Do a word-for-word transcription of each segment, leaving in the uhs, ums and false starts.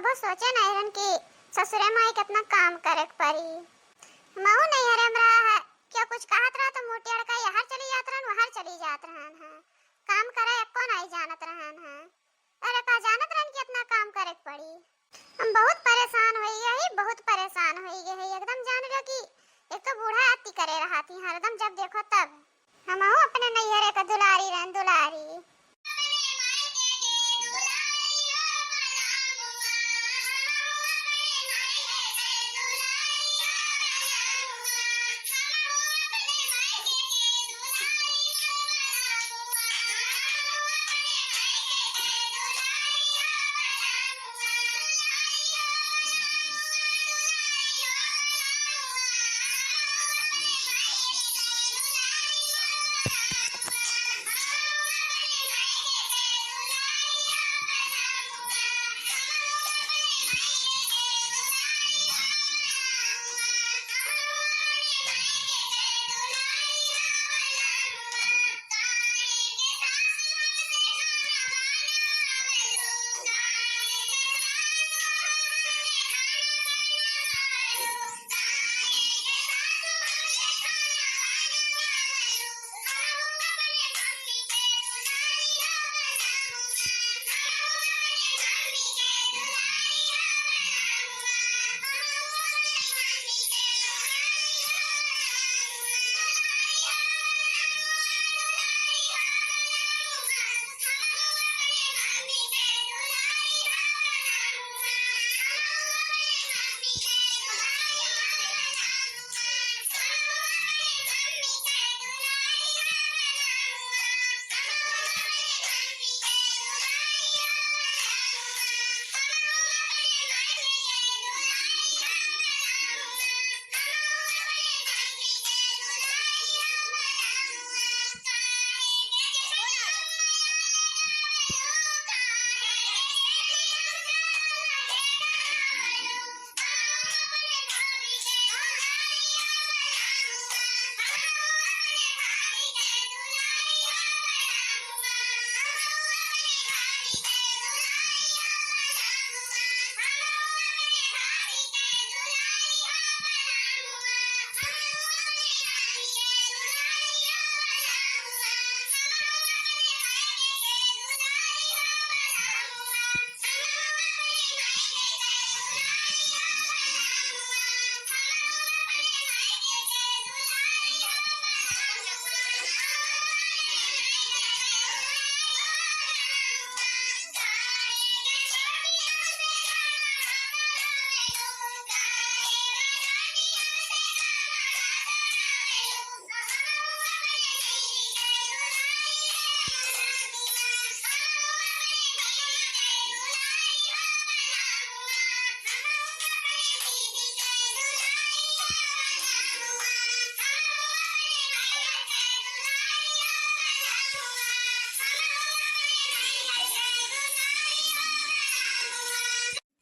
वो सोचे नहीं रहन कि ससुरे माई कितना काम करे के पड़ी। मऊ नैहरे में रहा है, क्यों कुछ कहत रहा तो मुँह टेढ़ के यहाँ चली जात रहन, वहाँ चली जात रहन है। काम करे एको नहीं जानत रहन है। अरे का जानत रहन कि इतना काम करे के पड़ी। हम बहुत परेशान होई गए हई, बहुत परेशान होई गए हई। एकदम जान लो कि एक तो बूढ़ा अति करे रहती हरदम, जब देखो तब। हमहू अपने नैहरे का दुलारी रहन, दुलारी।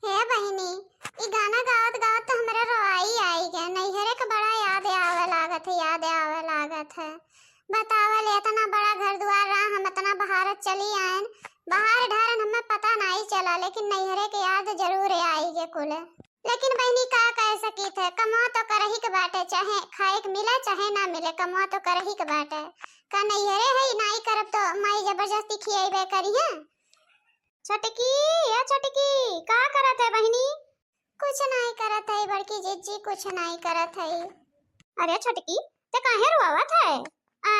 हे बहिनी, ई गाना गावत गावत तो हमरे रोआई आई गए। नैहरे के बड़ा याद आवे लागत है, याद आवे लागत है। बतावल, इतना बड़ा घर दुआर रहा, हम इतना बहारत चली आयन, बहार ढारन हमें पता नाई चला, लेकिन नैहरे के याद जरूर आई गए कुल। लेकिन बहिनी का कह सकीत है, कमवा तो करही के बाटे, चाहे खाए के मिले चाहे ना मिले, कमवा तो करही के बाटे। का नैहरे है, नाई करब तो माई जबरदस्ती खियाइबे करी है। छोटकी, ए छोटकी, का करत है बहिनी? कुछ नाई करत है बड़की जिज्जी, कुछ नाई करत है। अरे छोटकी, ते काहे रोआवत है? आ?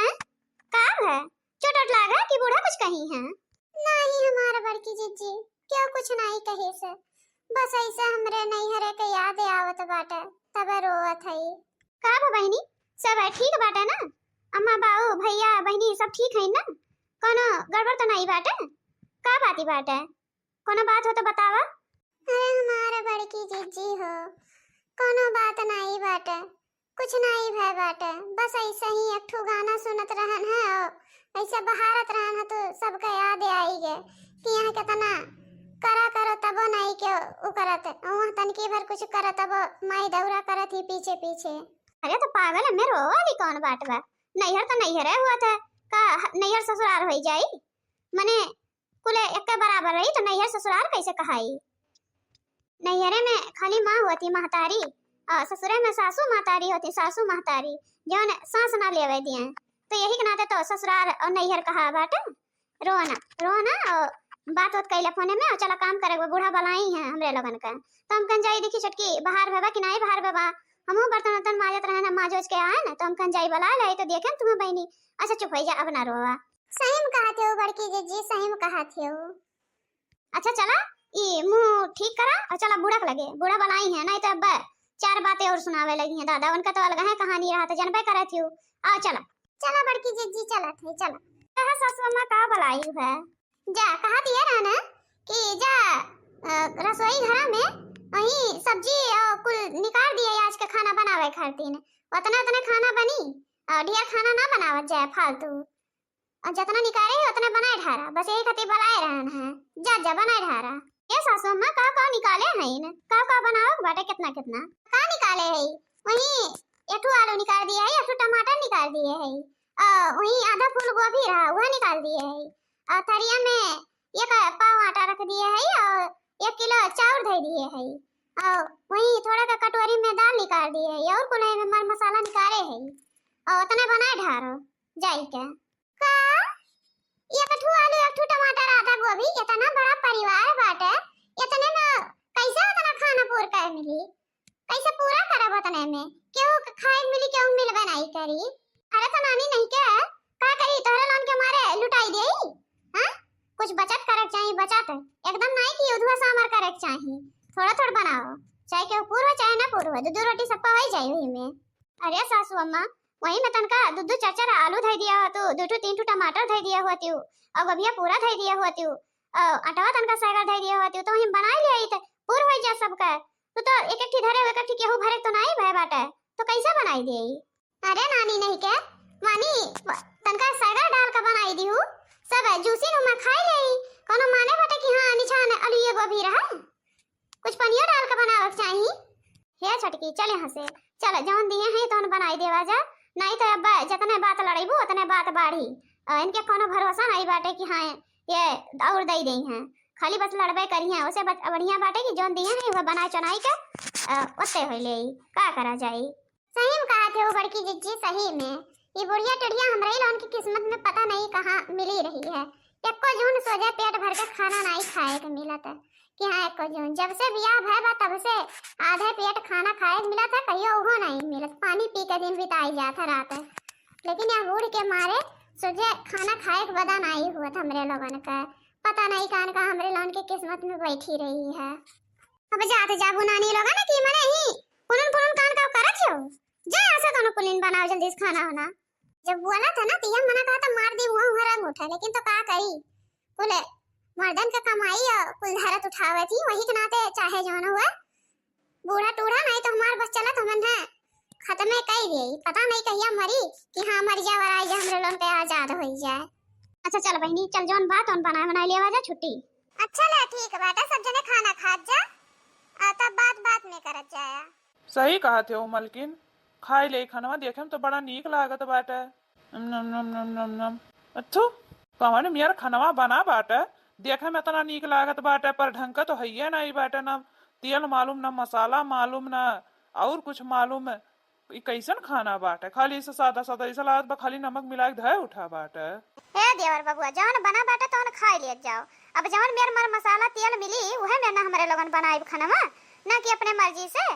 का है? चोट ओट लागा कि बूढ़ा कुछ कही है? नाई हमार बड़की जिज्जी, क्यों कुछ नाई कहे से, बस ऐसे हमरे नैहरे के याद आवत बाटे, तबे रोवत है। का बा बहिनी, सब ठीक बाटे ना? अम्मा, बाऊ, भैया, बहिनी सब ठीक है ना? कोनो गड़बड़ तो नाई बाटे? का बाती बाटे? कोनो बात हो तो बतावा। अरे हमार बड़की जिज्जी हो, कोनो बात नाई बाटे, कुछ नाई भय बाटे, बस ऐसे ही एक ठो गाना सुनत रहन है और ऐसे बहारत रहन है तो सबके याद आई गए कि यहाँ कितना करा करो तबो नाई के उ करत, वहाँ तनकी भर कुछ करत तबो माई दौरा करत ही पीछे पीछे। अरे तो पागल, हमें रोवा भी कौन बात बा? नैहर तो नैहरे हुआ था, का नैहर ससुराल होई जाई? मने कुले एक बराबर रही तो नैहर ससुराल कैसे कहाई? नैहरे में खाली माँ होती महतारी, और ससुरे में सासू महतारी होती, सासू महतारी, जौन सांस ना लेवे दिए। तो यही के नाते तो ससुराल और नैहर कहा बाटे। रोना, रोना, और बात होत कैला फोने में, और चला काम करे, वो बूढ़ा बलाई है हमरे लोगन का। तो हम कन जाई, देखी छोटकी बाहर में बा कि नाई बाहर में बा। हमहू बर्तन उर्तन माजत रहे ना, माज उज के आए ना, तो हम कन जाई बला ले, तो देखे तुम्हें बहनी। अच्छा चुप हो जा, अब ना रोवा। सही में कहा थे बड़की जिज्जी, सही में कहा थे। अच्छा चला, ई मुंह ठीक करा और चला बूढ़ा के लगे, बूढ़ा बलाई है, नहीं तो अब चार बातें और सुनावे लगी हैं दादा, उनका तो अलग है कहानी रहा, तो जनबे करे थी। आ चला। चला बड़की जिज्जी, चला थे, चला। कहा सासू अम्मा का बलाई है? जा, कहा दिया रहा ना कि जा, अ, रसोई घरा में वही सब्जी और कुल निकाल दिए आज के खाना बनावे खातिर, उतना उतना खाना बनी और ढेर खाना ना बनावत जाए फालतू। और जतना निकाले है, उतना बनाए ढारा, बस यही खातिर बलाए रहन है। जा, जा, बनाए ढारा। ए सासू अम्मा, का, का निकाले है न? का, का बनावे के बाटे, कितना, कितना? का निकाले है? वही एक ठो आलू निकाल दिए है, एक ठो टमाटर निकाल दिए है, और वही आधा फूल गोभी रहा, वह निकाल दिए है, और थरिया में एक पाव आटा रख दिए है, और एक किलो चाउर धर दिए है, और वही थोड़ा का कटोरी में दाल निकाल दिए है, और कुल में मर मसाला निकाले है, और उतना बनाए ढारो जाई के। का? एक ठू आलू, एक ठू टमाटर, आधा गोभी, इतना बड़ा परिवार बाटे, इतने में कैसे उतना खाना पूर कर मिली? कैसे पूरा करब उतने में? केहू के खाए मिली, केहू मिलबे नहीं करी। अरे तो नानी नहीं के, का करी, तोहरे लोन के मारे लुटाई देई? हाँ? कुछ बचत करे के चाही, बचत। एकदम नहीं कि उधुआ सामर करे के चाही। थोड़ा थोड़ा बनाओ, चाहे केहू पूर हो, चाहे ना पूर हो, दो दो रोटी सबका हो जाई वही में। अरे सासू अम्मा, वही में तनका दू दू चार चार आलू धई दिया होतू, दू ठू तीन ठू टमाटर धई दिया होतू, और गोभिया पूरा धई दिया होतू, और अटवा तनका सैगर धई दिया होतू, तो वही बनाई लिया, तो पूर हो जा सबका। तू तो एक एक ठी धरे, एक एक ठी केहू भरे तो नाई भय बाटे, तो कैसे बनाई दिए? अरे नानी नहीं के, मानी तनका सैगर डाल के बनाई दिहू, सब जूसी नुमा खाई ले, कोनो माने बाटे कि हाँ निछान आलू ये गोभी रहा। कुछ पनियो डाल के बनावे के चाही। हे छोटकी, चल यहाँ से, चल, जौन दिए हैं तौन बनाई देवा जा, नहीं तो अब जतने बात लड़ाइबू उतने बात बाढ़ी। अ, इनके कोनो भरोसा नहीं बाटे कि हाँ ये और दई देई हैं, खाली बस लड़बे करी हैं। उसे बच-, बढ़िया बाटे कि जौन दिए हैं वह बनाए चुनाई के, अ, ओते हो ले, का करा जाई। सही में कहा थे वो बड़की जिज्जी, सही में। ये बुढ़िया टुढ़िया हमरे लोगन की किस्मत में पता नहीं कहाँ मिली रही है। एको जून सोझे पेट भर के खाना नहीं खाए के मिलत है कि हाँ, एको जून। जब से बियाह भय बा, तब से आधे पेट खाना खाए के मिलत है, कहियो उहो नहीं मिलत। पानी पी के दिन बिताई जात है रात। लेकिन यह बूढ़ के मारे सोझे खाना खाए के बदा नहीं हुआ था हमरे लोगन का। पता नहीं कान का हमरे लोगन के किस्मत में बैठी रही है। अब जात जाबू नानी लोगन की मने ही पुनन पुनन कान का करत हो। जा ऐसा दोनों पुलिन बनाओ जल्दी से खाना होना। जब बोला था ना, तो यह मना कहा था, मार दी, हुआ हुआ रंग उठा, लेकिन तो का करी, कुल मर्दन के कमाई और कुल धरत उठावे थी, वही के नाते चाहे जौन हुआ, बूढ़ा टूढ़ा नहीं तो हमार बस चलत, हमन है खत्मे कई गई, पता नहीं कहिया मरी कि हाँ, मर जाए और आई जा, हमरे लोगन के आजाद होई जाए। अच्छा चल बहिनी, चल जौन बात उन बनाए बनाए लेवा जा छुट्टी। अच्छा ले ठीक बाटे, सब जने खाना खात जा, आ तब बात बात में करत जाया। सही कहत हो मलकिन, खाई ले खनवा, देखे में तो बड़ा नीक लागत बाटे। नम, नम, नम, नम, नम, नम। अच्छो, कवन मेर खनवा बना बाटे, देखे में इतना नीक लागत बाटे, पर ढंग का तो हइये नहीं बाटे, ना तेल मालूम, ना मसाला मालूम, ना और कुछ मालूम। ई कैसन खाना बाटे? खाली इसे सादा सादा इसे लागत बा, खाली नमक मिला के धए उठा बाटे। हे देवर बबुआ, जवन बना बाटे तवन खाई लेत जाओ। अब जवन मेर मर मसाला तेल मिली, उहे में ना हमरे लोगन बनाइब खनवा, ना कि अपने मर्जी से।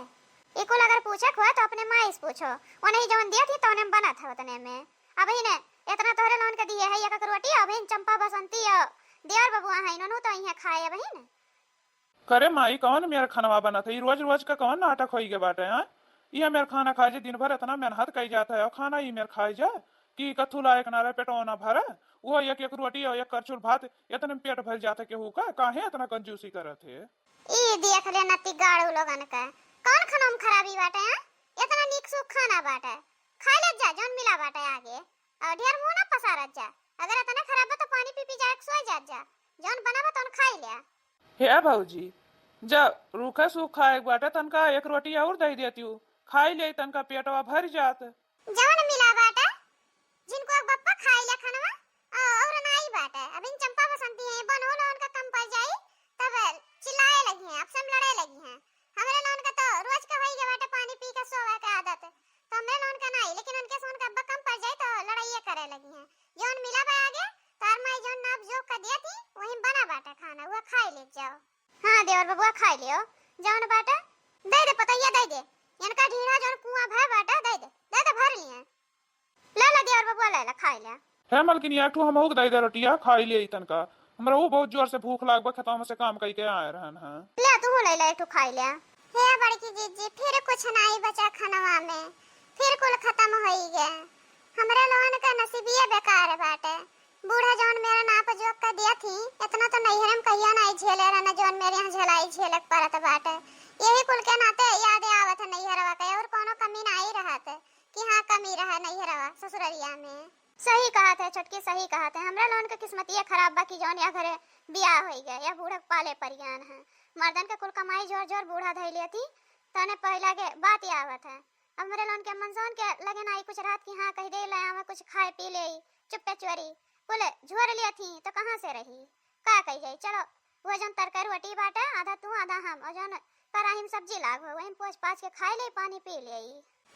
ई कुल अगर पूछे के हुआ तो अपने माई से पूछो, वो नहीं जवन दिया थी तवने में बनत है उतने में। अब ही ने इतना तोहरे लोगन के दिए है एक एक रोटी, अब ही चंपा बसंती और देवर बबुआ हैं, इन्होंने तो इहे खाए अब ही ने। करे माई, कवन मेर खनवा बनत है? ई रोज रोज का कवन नाटक होई गे बाटे, हाँ? ई मेर खाना खाए जे दिन भर इतना मेहनत कई जात है, और खाना ई मेर खाए जा कि कथू लायक ना रहे, पेटवा ना भरे, वो एक एक रोटी और एक करछुल भात, इतने में पेट भर जात है केहू का, काहे इतना कंजूसी करत है? ई देख ले नती गाड़ू लोगन का, कौन खाना में खराबी बाटे, हाँ? इतना नीक सूख खाना बाटे, खा ले जा, जौन मिला बाटे आगे, और ढेर मुंह ना पसारत जा। अगर इतना खराब बा तो पानी पी पी जाए, सोए जात जा, जौन बना बा तौन खाई ले। हे भौजी, जब रूखा सूखा एक बाटे, तनका एक रोटी और दे देती हूँ, खाई ले, तनका पेटवा भर जात। जवन मिला बाटे, जिनको एक बप्पा खाई ले खनवा, औ-, और नाई बाटे। अब इन चंपा बसंती हैं, बन हो लोगन का कम पड़ जाई, तब चिल्लाए लगी हैं, आपस में लड़े लगी हैं। खाइ ले जाओ। हाँ देवर बबुआ, खाइ लियो, जौन बाटे दइ दे पतोहिया, दइ दे। इनका ढीढ़ा जौन कुआँ भय बाटे, दइ दे, दइ दे, भर लिहे। ले ला देवर बबुआ, ले ला, खाइ ले। हे मलकिनिया, एक ठो हमहू के दइ दे रोटिया, खाइ ले तनका। हमरा ऊ बहुत जोर से भूख लाग बा, खेतवा में से काम कइ के आए रहन हैं। ले, तू ले ले, एक ठो खाइ ले। हे बड़की जिज्जी, फिर कुछ नाई बचा खनवा में, फिर कुल खतम होइ गए। हमरे लोगन का नसीबिये बेकार बाटे। बूढ़ा जौन मेरे नाप जोख का दिया थी, इतना तो नैहरे में कहिया नाई झेले रहना, जौन मेरे यहाँ झेलाई झेले के पड़त बाटे। यही कुल के नाते याद आवत है नैहरवा के, और कौनो कमी नाई रहत कि हाँ, कमी रहे नैहरवा ससुररिया में। सही कहत है छोटकी, सही कहत है। हमरा लोगन के किस्मतिये खराब बा कि जौन यह घरे बियाह होइ गए, यह बूढ़ा के पाले परियान है। मर्दन के कुल कमाई जोर जोर बूढ़ा धइ लिया थी, तने पहिला के बात आवत है। अब हमरे लोगन के मनसौन के लगे नाई कुछ रहत कि हाँ, कहि दे ले आवे कुछ खाए पी ले, चुप्पे चोरी कुल झोर लिया थी, तो कहाँ से रही, का कही जाई। चलो, वो जौन तरकारी रोटी बाटे, आधा तू आधा हम, और जौन कराही में सब्जी लाग हो, वही में पोंछ पाछ के खाइ ले, पानी पी ले।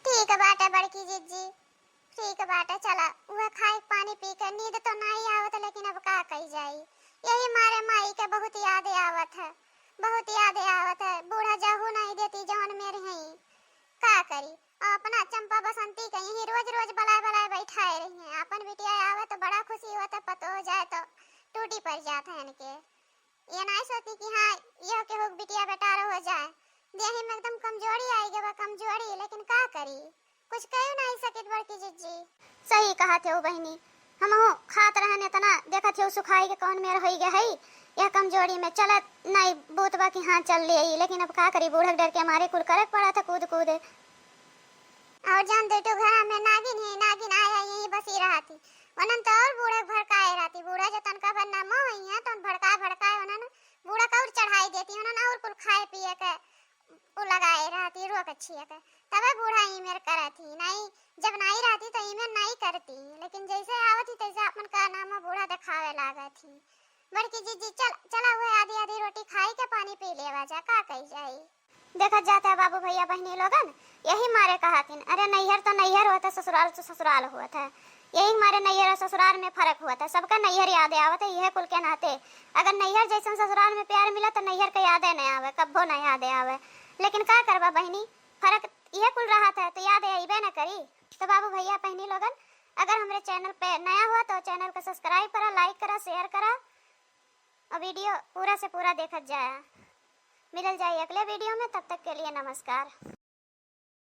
ठीक बाटे बड़की जिज्जी, ठीक बाटे, चला, वह खाए पानी पी के नींद तो नाई आवत, लेकिन अब का कही जाई। यही मारे माई के बहुत याद आवत है, बहुत याद आवत है। बूढ़ा जाहू नाई देती जौन मेरे हैं, का करी। और अपना चंपा बसंती के यही रोज रोज बलाए बलाए बैठाए रही हैं। अपन बिटिया आवे तो बड़ा खुशी होत है, पतो जाए तो टूटी पड़ जात है इनके। ये नाई सोची कि हाँ, यह केहू के बिटिया बेटार हो जाए। देही में एकदम कमजोरी आई गवा, कमजोरी, लेकिन का करी, कुछ कही नाई सकित बड़की जिज्जी। सही कहत हो बहिनी, हमहू खात रहन इतना, देखत हो सुखाई के कौन मेर होई गए है। यह कमजोरी में चलत नाई बूत बा कि हाँ चल ले आई, लेकिन अब का करी, बूढ़क डर के मारे कुल करक पड़ा था कूद कूद। और जौन दुटू घरा में नागिन है, नागिन आया यही बसी रहती, वनन तो और बूढ़क भड़काए रहती। बूढ़ा जो तनका भर नमो हुई है, तो भड़काए भड़काए वनन बूढ़क और चढ़ाई देती, वनन और कुल खाए पिए के उ लगाए रहती, रोक छिए के। तबे बूढ़ा ई मेर करत ही, नाई, जब नाई रहती तो ई मेर नाई करती, लेकिन जैसे आवत ही तैसे अपन का नाम बूढ़ा देखावे लागत ही। बड़की जिज्जी, चल, चला हुए आधी आधी रोटी खाई के पानी पी लेवा जा, का कही जाई। देखत जात है बाबू भैया बहिनी लोगन, यही मारे कहत हिन, अरे नैहर तो नैहर होत है, ससुराल तो ससुराल होत है। यही मारे नैहर और ससुराल में फर्क होत है, सबका नैहर याद आवत है, यह कुल के नाते। अगर नैहर जैसन ससुराल में प्यार मिला तो नैहर के यादे नहीं आवे, कब्बो नहीं याद आवे। लेकिन का करबा बहिनी, फर्क यह कुल रहत है तो याद अइबे न करी। तो बाबू भैया बहिनी लोगन, अगर हमरे channel पे नया हुआ तो channel का subscribe करा, like करा, share करा और video पूरा से पूरा देखत जाया। मिलल जाई अगले video में, तब तक के लिए नमस्कार।